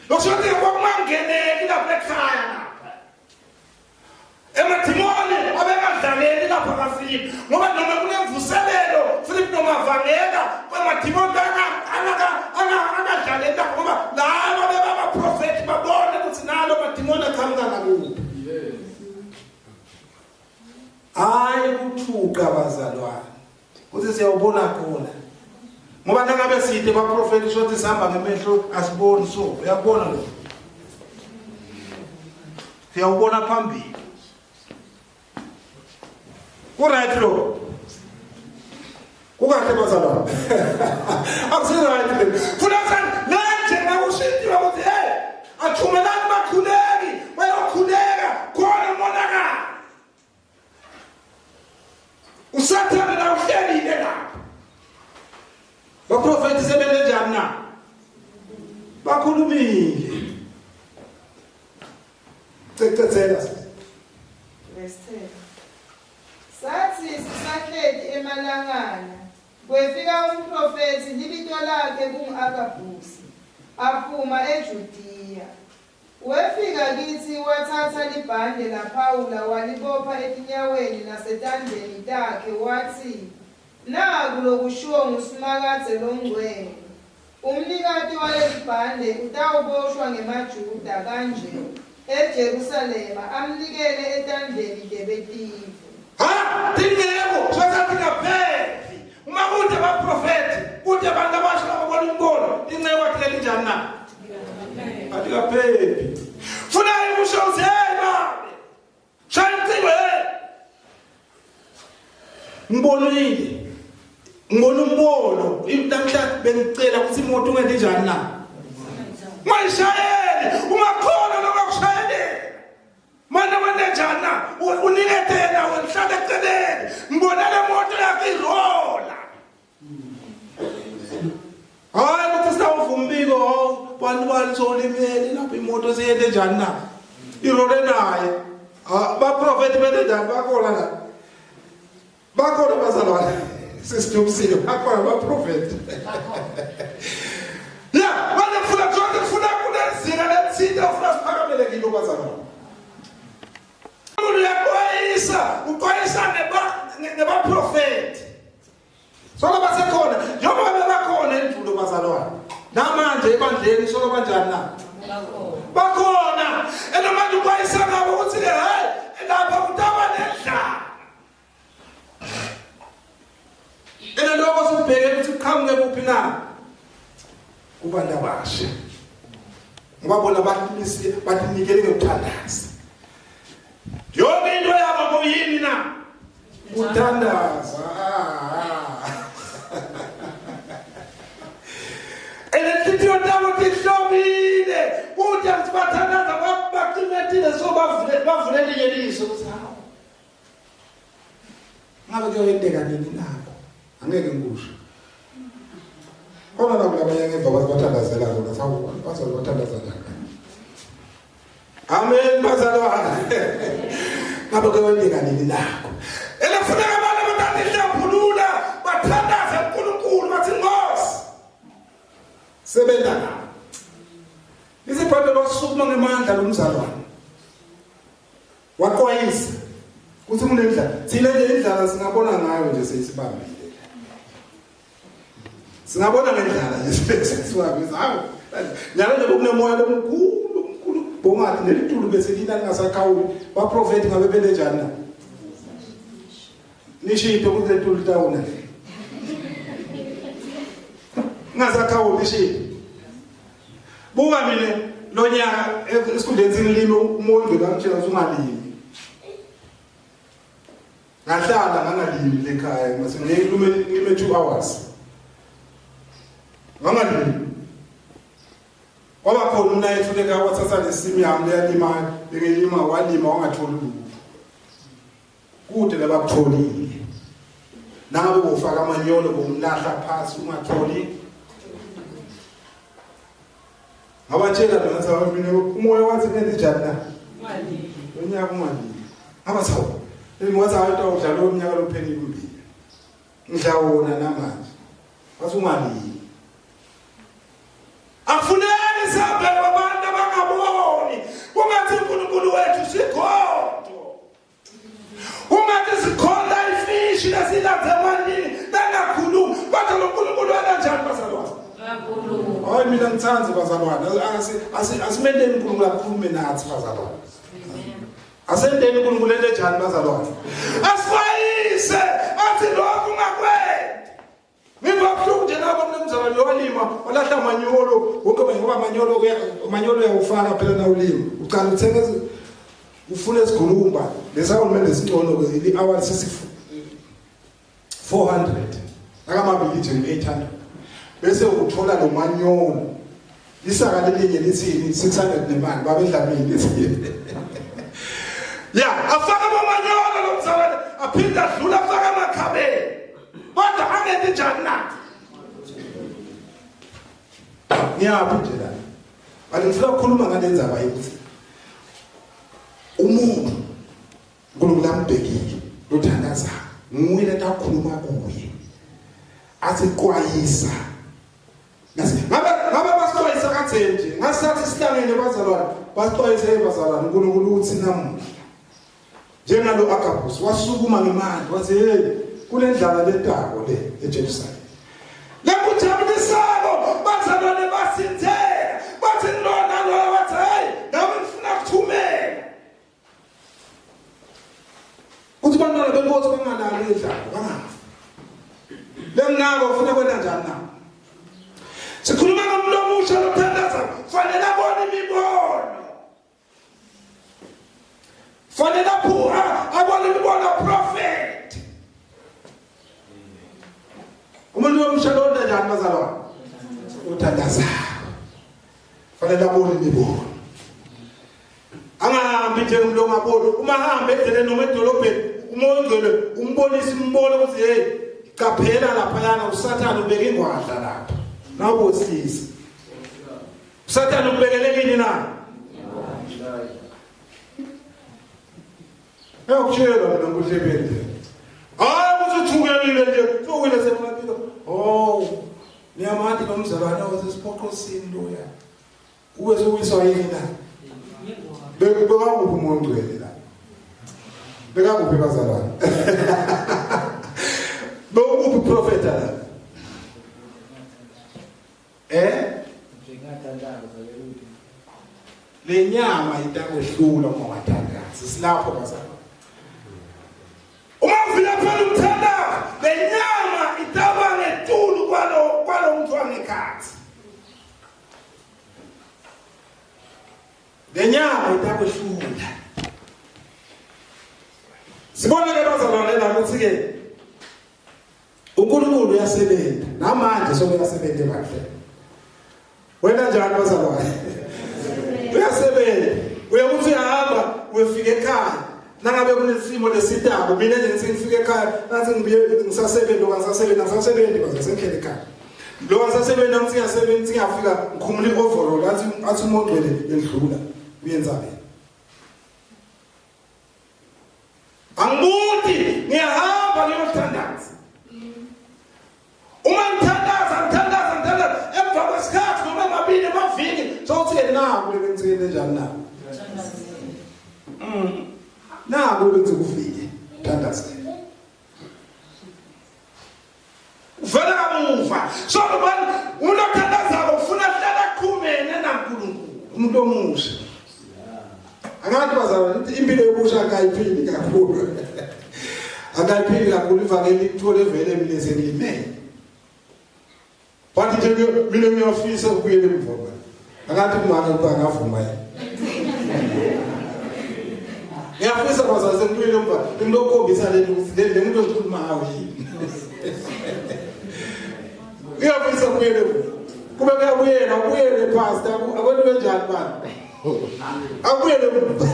Lokusho ukuthi kwakungangeneki lapha ekhaya lapha. Emadimoni abengadlaleli lapha kaFilip ngoba noma kunemvuselelo Philip noma vangela kwemadimoni angadlaleli lapha ngoba laba bebabaprofethi babone ukuthi nalo madimoni aqhamuka ngakuphi. Hayi kuthuka bazalwane. Kuthi siyawubona khona. Ngoba nangabe side baprofeti sothi sihamba ngemehlo asiboni so uyakubona lo. Siyawubona phambili. Ku right lo. Kukahle bazalwane. Akusi right le. Funa sani manje ngakushintshiwa ukuthi hey athumelani bakhuleki bayokhuleka khona umonakalo. Usathane la uhlelile lapha. Baprofeti sebenze njani na? Bakhulumile. Cecethela. Verse 10. Sathi sisahleti emalangana, kwefika umprofethi libito lakhe kungu-Agabhusi, aphuma eJudiya. Wefika kitsi watsatsa libhande laPawula walibopha etinyaweni nasetandleni takhe, watsi, Naku lokushiwo nguSimakadze Longcwele, Umnikati walelibhande utawuboshwa ngemaJuda kanje eJerusalema amnikele etandleni tebetive. Ha, tinceku sasatingaphephi. Uma kude baprofethi, kude abantu abasha lababona umbono, tinceku atileli njani na? Atikaphephi. Funa ukusho ukuthi hey babe. Shaya ucingo hey. Ngibonile. Ngibona umbono. Namhla bengicela ukuthi imoto ungenze njani na? Ungayishayeli, ungakhona lokushayeleni. Manje wente njani na? Unikete yena wena uhlale eceleni. Ngibona le moto yakhe irola. Hayi ukuthi sawuva umbiko hawu bantu bani solimele lapho imoto siyente njani na? Irole naye. Ah, baprofeti bente njani bakhona la. Bakhona bazalwane. Sisitubisile bakhona baprofeti. Ya, manje kufuna konke kufuna kunezinga lethile ufuna siphakamele kilo bazalwane. Uyaxwayisa, uxwayisa nebaprofeti. Solo basekhona, njengoba bebakhona endulo bazalwane. Namanje ebandleni solo banjani na? Bakhona. Ena manje uxwayisa ngabo ukuthi ke hayi lapha kutaba nendlala. Ena lokho sibheke ukuthi kuqhamuke kuphi na? Kubantu abasha. Ngoba bona bathi batinikele ngokuthandaza. Yonke into yabo kuyini na? Kuthandaza. Enenhliziyo tabo tihlomile. Kuthi akuthi bathandaza bacimetile so bavule bavule elinye liso ukuthi hawu. Ngabe kuyoyenteka nini nako? Angeke ngikusho. Khona la kulabanye ngemva bathi bathandazela zona sawu bazobe bathandaza njani? Amen bazalwane. Ngabe kuyoyenteka nini nako? Elefuneka abantu abathatha inhlaphulula bathandaze uNkulunkulu bathi Nkosi sebenza nabo. Isibhayibheli wasukuma ngemandla lomzalwane. Waxwayisa ukuthi kunendlala. Thina nje indlala singabona ngayo nje seyisibambile. Singabona ngendlala nje sesibambile. Hawu. Nyalo nje kunemoya lomkhulu omkhulu bongathi nelitulu bese lina lingasakhawuli. Baprofeti ngabe bende njani na? Nishito ukuthi letulu tawuna. Ngasakhawuli nishito. Buka mina lo nyaka esikhundleni sengilime umuntu bekangitshela ukuthi ungalimi. Ngahlala ngangalimi lekhaya ngase ngilume ngime 2 hours. Ngangalimi. Kwaba khona umnayethu lekhaya wathatha lesimu yami leyalima bengilima walima wangatholi lutho. Kude labakutholile. Nangabe bofaka amanyolo bomlahla phansi ungatholi. Ngabatshela mina ngathi mina umoya wathi nenze njani na? Ungalili. Unyaka ungalili. Ngabathi hawu. Wathi hayi utawudla lo mnyaka lophelile umbili. Ngidla wona namanje. Wathi ungalili. Akufuneki sihambe kwabantu abangaboni. Kungathi uNkulunkulu wethu sigodo. Ungathi sikhonza ifishi lesilanze emanini langakhulumi. Kodwa lo Nkulunkulu wena njani bazalwane? Kakhulu. Hayi mina ngithandi bazalwane. Asimeleni uNkulunkulu akhulume nathi bazalwane. Asendeni uNkulunkulu ente njani bazalwane? Asixwayise athi lokhu ungakwenzi. Ngiva buhlungu nje nabo mnumzane lowalima walahla amanyolo wonke ngoba amanyolo amanyolo uyawufaka phela nawulima uqala uthenge ufune isigulumba lesahulumende singcono ke i-hour sisi 400 akamabili nje 800 bese uthola lo manyolo lisaka lelinye lithini 600 nemali babedlamini lithi ya afaka amanyolo lo mzalwane aphinde adlula afaka amakhabeni kodwa angenti njani na ngiyaphi nje la kanti ngifuna ukukhuluma ngale ndzaba yokuthi umuntu uNkulunkulu ambhekile lothandaza nguye lento akhuluma kuye athi qwayisa ngabe ngabe basixwayisa katheni nje ngasathi sihlangene bazalwane basixwayise bazalwane uNkulunkulu uthi namuhla njengalo Agabus wasukuma ngemandla wathi hey kunendlala letako le eJerusalem lekujabulisako bazalwane basinzela bathi lona lona wathi hey nami ngifuna kuthumela uthi bantwana benkosi bangalali endlala bangafi lenginako ufuna kwenta njani na sikhuluma ngomuntu omusha lothandaza fanele abone imibono fanele abone imibono prophet umuntu omusha londa njani bazalwane uthandaza fanele abone imibono angahambi nje umuntu ongaboni uma ahambe endleleni noma edolobheni umoya ongcwele umbonise umbono ukuthi hey qaphela laphayana usathane ubeka ingwadla lapha nawubosilisa usathane ubekele kini na Ngiyakutshela mina nkuhlebeni hayi ukuthi uthukekile nje thukile semapilo oh niyamathi lo mzalwane wasesiphoqosini loya ube sewuyiswa yini na bekakuphi umoya ongcwele la bekakuphi bazalwane bewukuphi uprofeta la eh le nyama itakwehlula uma ungathandazi silapho bazalwane uma uvila phela umthandazo le nyama itaba ngetulu kwalo kwalo mntu wangekhathi Lenyama itakwehlula. Sibona ke bazalwane la ukuthi ke uNkulunkulu uyasebenza namanje sokuyasebenza ebandleni. Wena njani bazalwane? Uyasebenza. Uyakuthi uyahamba uyofika ekhaya. Nangabe kunesimo lesitako mina nje ngithi ngifike ekhaya ngathi ngibuye ngisasebenza ngisasebenza ngisasebenza bazasengihlele ekhaya. Lo asasebenza ngithi ngiyasebenza ngiyafika ngikhumula i-overall athi athi uma ogcwele yendlula uyenzani? Angibuti ngiyahamba ngiyothandaza. Uma ngithandaza ngithandaza ngithandaza emva kwesikhathi noma mabili amaviki sokuthi ke naku le ngicele njani na? Naku ukuthi kufike thandaza. Uvela kamuva. So ubani umuntu othandazako ufuna ahlale aqhumene naNkulunkulu. Umuntu omusha. Angathi bazalwane ukuthi impilo yobusha akayiphili kakhulu. Akayiphili kakhulu ivangeli ithole vele mina sengilimele. Wathi nje mina ngiyafisa ukubuyela emuva manje. Angathi kumake ukuba ngavuma yena. Ngiyafisa bazalwane sengibuyele emva ngilokhombisa lento ukuthi le le muntu engikhuluma ngayo yini. Ngiyafisa kubuyele emva. Kube kuyabuyela ubuyele pastor akwentiwe njani bani? Akubuyele emva.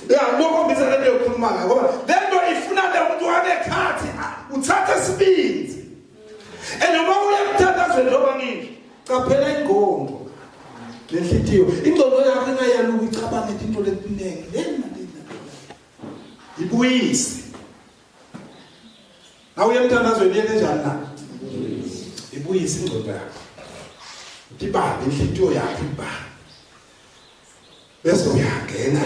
Ya ngilokhombisa lento yokukhuluma ngayo ngoba lento ifuna le muntu wabekhathi uthathe isibindi. And uma uya emthandazweni njengoba ngisho Qaphela ingqondo nenhlitiyo. Ingqondo yakho ingayaluka icabange izinto letiningi lena lena. Ibuyise. Awuye emthandazweni yena njani na? Ibuyise ingqondo yakho. Ibambe inhlitiyo yakho ibambe. Bese uyangena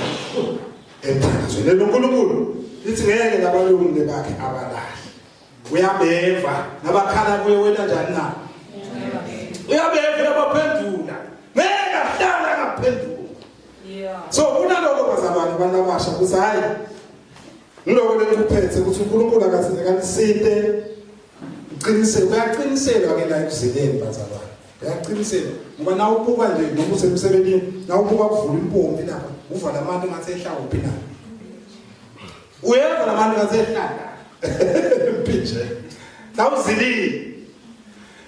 emthandazweni. LoNkulunkulu lithi ngeke labalungile bakhe abalahli. Uyabeva nabakhala kuye wena njani na? Uyabeva uyabaphendula. Ngeke ahlala angaphendula. So kunaloko bazalwane abantu abasha ukuthi hayi ngiloko lengikuphethe ukuthi uNkulunkulu akanisinte uqiniseke uyaqiniselwa ke la ekuzileni bazalwane. Uyaqiniseka ngoba na ubuka nje noma usemsebenzini na ubuka kuvula impompi lapha uvala amanti ngathi ehla kuphi na uyeva labantu ngathi ehla mpinje nawuzilile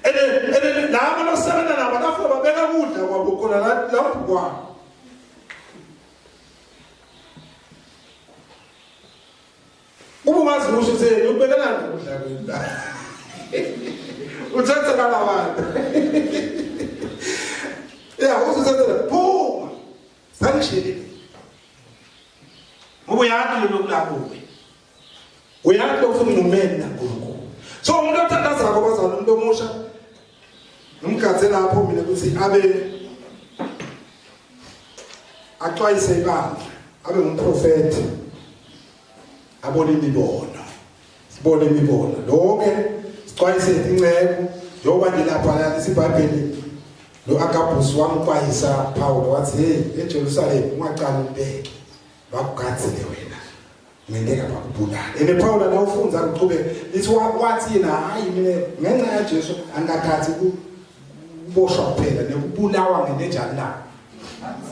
ene ene labo losebenza nabo lafika babeka kudla kwabo khona lapho kwabo Uma ungazi kusho ukuthi ubekelani ukudla kwenu la. Uthatha kalabantu. Ya uzothatha phuma. Sangishilo. Ngoba uyazi lelo kulakuwe. Uyazi lokhu ungumeni naNkulunkulu. So umuntu othandazako bazalwane umuntu omusha ngimgadze lapho mina ukuthi abe axwayise ibandla abe ngumprofeti abone imibono sibone imibono lonke sixwayise inceku njengoba nje lapha la isibhayibheli lo Agabus wamxwayisa Paul wathi hey eJerusalem ungaqali ubeke bakugadzile wena ngenteka bakubulala ene Paul la ufunza kuchubeka lithi wathi yena hayi mina ngenxa yaJesu angakhathi kuboshwa kuphela nekubulawa ngenenjani na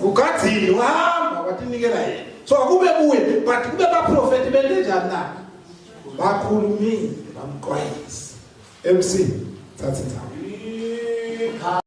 ugadzile wahamba watinikela yena so akube kuye but kube baprofeti bentenjani na bakhulumile bamxwayisa MC thatha indawo.